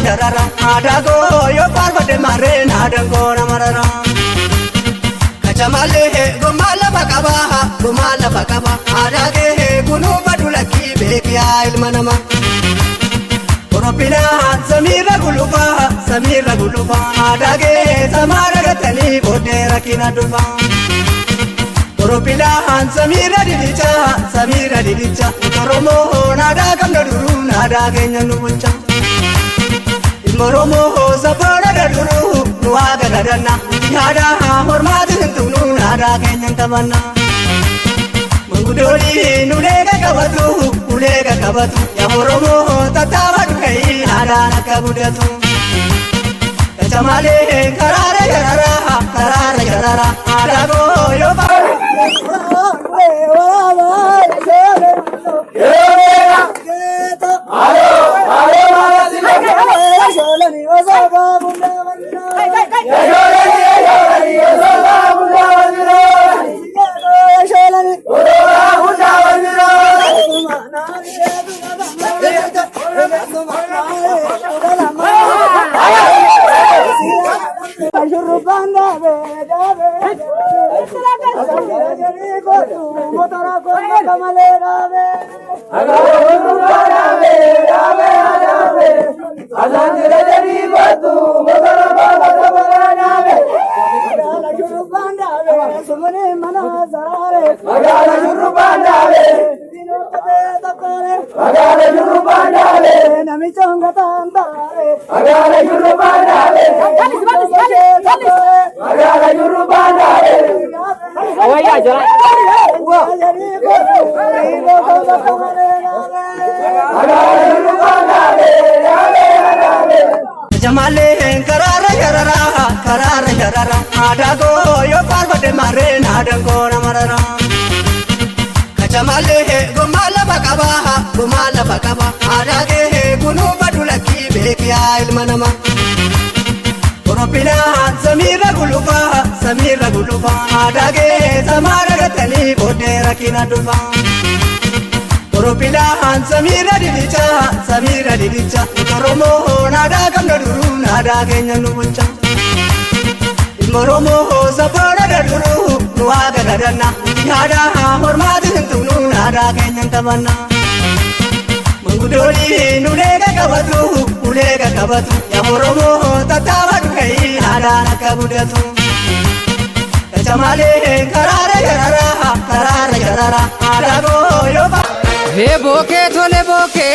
sharara aadaa koo yoo faarfadhe maarreen aadaan koo nama rara. Kachamallee gommaa lafa qaba gommaa lafa qaba aadaa kee kunuunfadhu lakkii beekiyaa ilma nama. Oroppinaa samiirra gulufaa samiirra gulufaa aadaa kee samaa dagatanii booddee rakkina dhufaa. Oroppinaan samiirra didicha samiirra didicha Oromoo aadaa qabna duruu aadaa keenya nu bulcha. Ilma Oromoo safoona daduruu nu haa gadadanna aadaa hormaati hin tuqnu aadaa keenya hin taphanna. Manguddooliin ulee qaqqabatu ulee qaqqabatu yaa Oromoo tattaafadhu ka'ii aadaan akka guddatu. Kachamalee karaara jarara karaara jarara aadaa koo yoo Jamaaleen karaara jarara karaara jarara aadaa koo yoo faarfadhe maarreen aadaan koo nama rara. Kachamalee gommaa lafa qaba gommaa lafa qaba aadaa kee kunuunfadhu lakkii beekiyaa ilma nama. Oroppinaan samiirra gulufaa samiirra gulufaa aadaa kee samaa dagatanii booddee rakkina dhufaa. Oroppinaan samiirra didicha samiirra didicha Oromoo aadaa qabna duruu aadaa keenya nu bulcha. Ilma Oromoo safoona daduruu nu haa gadadanna aadaa hormaati hin tuqnu aadaa keenya hin taphanna. Manguddooliin ulee qaqqabatu ulee qaqqabatu yaa Oromoo tattaafadhu ka'ii aadaan akka guddatu. Kachamalee karaara jarara karaara jarara aadaa koo yoo Hee bookee tole bookee.